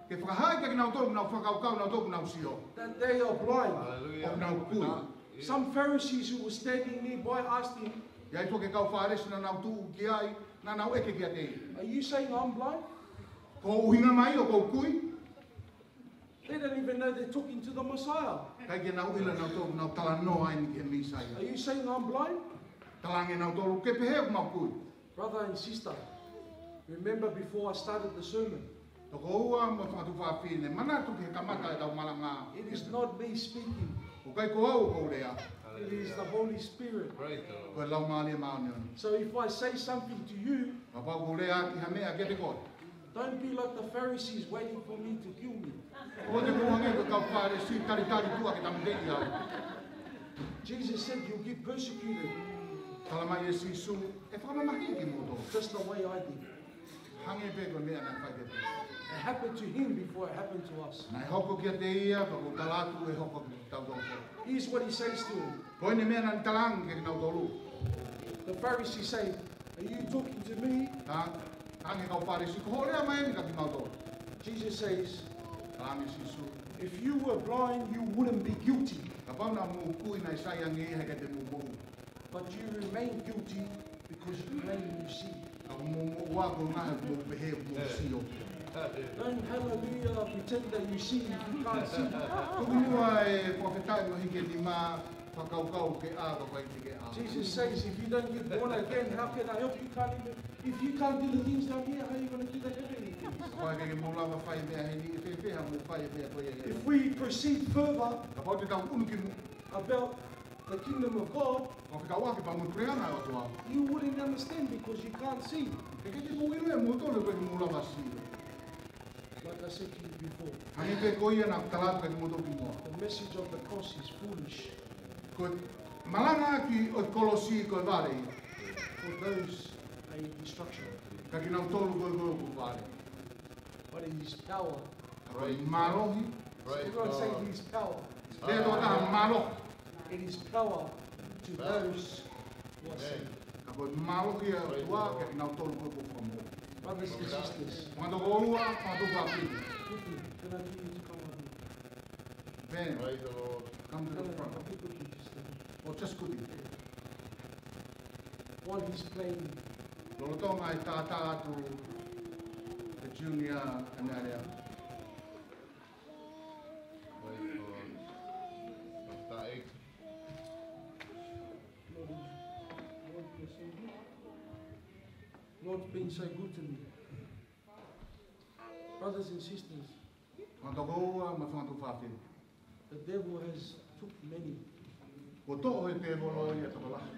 ke fakahā kiate kinautolu ʻoku nau fakakaukau nautolu ʻoku nau sio, that they are blind. Hallelujah. ʻOku nau kui. Some Pharisees who were standing nearby asked him, ʻI ai foki e kau Fālesi naʻa nau tuʻu ki ai, naʻa nau ʻeke kiate ia, Are you saying I'm blind? Ko hoʻo ʻuhinga mai ʻoku ou kui? They don't even know they're talking to the Messiah. ʻIkai ke nau ʻilo nautolu ʻoku nau talanoa eni ki he Mīsaia. Are you saying I'm blind? Talaange nautolu ke pehē ʻoku mau kui. Brother and sister, remember before I started the sermon, Tokoua mo e fanga tuofāfine, manatu ki he kamata ʻetau malanga. It is not me speaking. ʻOku ʻikai ko au ʻoku ou lea. It is the Holy Spirit. Praise the Lord. Ko e Laumālie Māʻoniʻoni. So if I say something to you, Kapau ʻoku ou lea ʻaki ha meʻa kiate koe, don't be like the Pharisees waiting for me to kill me. ʻOua te ke hangē ko e kau Fālesi talitali tuʻa ke tāmateʻi au. Jesus said, You'll get persecuted. Talamai ʻe Sīsū, ʻe fakamamahiʻi kimoutolu just the way I did. Hangē pē ko e meʻa naʻe fai kiate ia. It happened to him before it happened to us. Naʻe hoko kiate ia, pea ʻoku ou tala atu ʻe hoko kiate kitautolu. Here's what he says to him. Ko eni e meʻa naʻa ne talaange kiate kinautolu. The Pharisees say, Are you talking to me? Talaange e kau Fālesi, ko hoʻo lea mai eni kiate kimautolu? Jesus says, Talaange ʻe Sīsū, If you were blind, you wouldn't be guilty. Kapau naʻa mou kui naʻe sai ange ia he ʻikai te mou moʻua. But you remain guilty because you claim you see. Ka mou moʻua koeʻuhi he mou pehē ʻoku mou sio. Don't hallelujah, pretend that you see if you can't see. Tuku muʻa e fakafetaʻi mo hiki e nima, fakakaukau ke ʻā ka ʻoku ʻikai te ke ʻā. Jesus says, if you don't get born again, how can I help you? Can't even, if you can't do the things down here, how are you gonna do the heavenly things? Kapau ʻe ʻikai ke mou lava fai e meʻa heni, ʻe fēfē haʻamou fai e meʻa ko ia hē? If we proceed further Kapau te tau ʻunu ki muʻa about the kingdom of God, ʻo fekauʻaki pea mo e puleʻanga ʻo e ʻOtua, you wouldn't understand because you can't see. ʻE ʻikai ke mou ʻilo ia moutolu he ʻoku ʻikai ke mou lava sio. Like I said to you before, Hangē pē ko ia naʻa ku tala atu kiate kimoutolu kimuʻa, the message of the cross is foolish. Ko e malanga ʻaki ʻo e kolosi ko e vale for those a destruction, kiate kinautolu ko e, ko e, ko e vale. But it is power. Ka ko e mālohi. Everyone say it is power. Lea tokotaha, mālohi. It is power to those who are saved. Ka ko e mālohi ʻa e ʻOtua kiate kinautolu ko e, ko e fakamoʻui. Brothers and sisters, Fanga tokoua, fanga tuofāfine. Quickly, can I get you to come up here? Ben, Praise the Lord. Come to the front. Quickly, quickly, just, uh, Or just quickly. While he's playing, Lolotonga e tātā atu e junior ʻanalea. Praise the Lord. Pastor X. Lord, Lord, you're so good. Lord's been so good to me. Brothers and sisters, Fanga tokoua mo e fanga tuofāfine. The devil has took many. Kuo toʻo ʻe he tēvolo ia e tokolahi.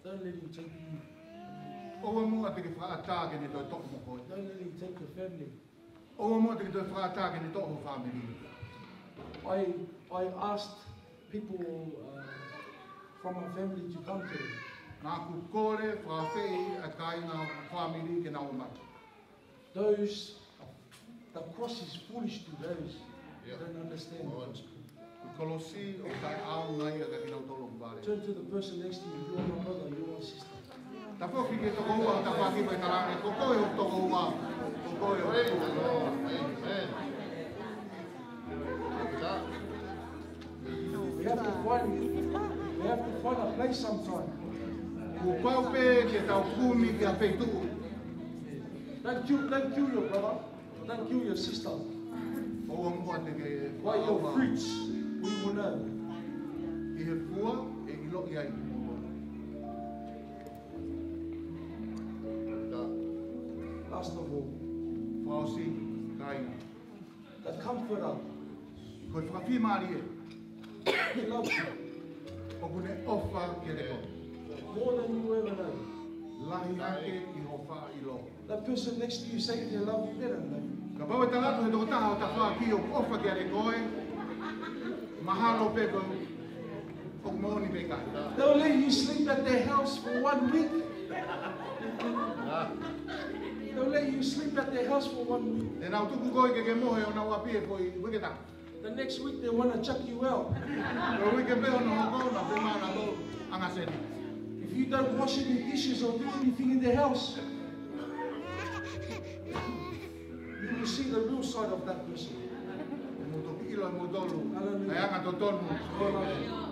Don't let him take you. ʻOua muʻa te ke fakaʻatā ke ne toe toʻo mo koe. Don't let him take your family. ʻOua muʻa te ke toe fakaʻatā ke ne toʻo ho fāmili. I, I asked people, uh, from my family to come today. Naʻa ku kole fakaafeʻi ʻa e kāinga ʻo e fāmili ke nau ō mai. Those, the cross is foolish to those who don't understand the gospel. Ko e kolosi ʻoku taʻeʻaonga ia kiate kinautolu ʻoku vale. Turn to the person next to you. You are my brother, you are my sister. Tafoki ki he tokoua ʻoku tafoki mo e talaange, ko koe hoku tokoua, ko koe hoku tokoua. Amen. We have to find, we have to find a place sometime. Kuo pau pē ke tau kumi ki ha feituʻu. Don't kill, don't kill your brother. Don't kill your sister. ʻOua muʻa te ke By your fruits, we will know. ʻI he fua, ʻe ʻiloʻi ai. Last of all, Fakaʻosi, kāinga. The Comforter. Ko e fakafiemālie. He loves you. ʻOku ne ʻofa kiate koe. More than you ever know. Lahi ange ʻi hoʻo faʻa ʻilo. That person next to you say they love you better than you. Kapau ʻe tala atu he tokotaha ʻo tafaʻaki ʻoku ʻofa kiate koe, mahalo pē ko ʻoku moʻoni pē ʻikai. They'll let you sleep at their house for one week. They'll let you sleep at their house for one week. Te nau tuku koe ke ke mohe ʻi honau ʻapi he foʻi uike ʻe taha. The next week they want to chuck you out. Ko e uike pē hono hoko naʻa te mana lo angaseni. If you don't wash any dishes or do anything in the house, you will see the real side of that person. Mou toki ʻilo ʻe moutolu ʻa e anga totonu.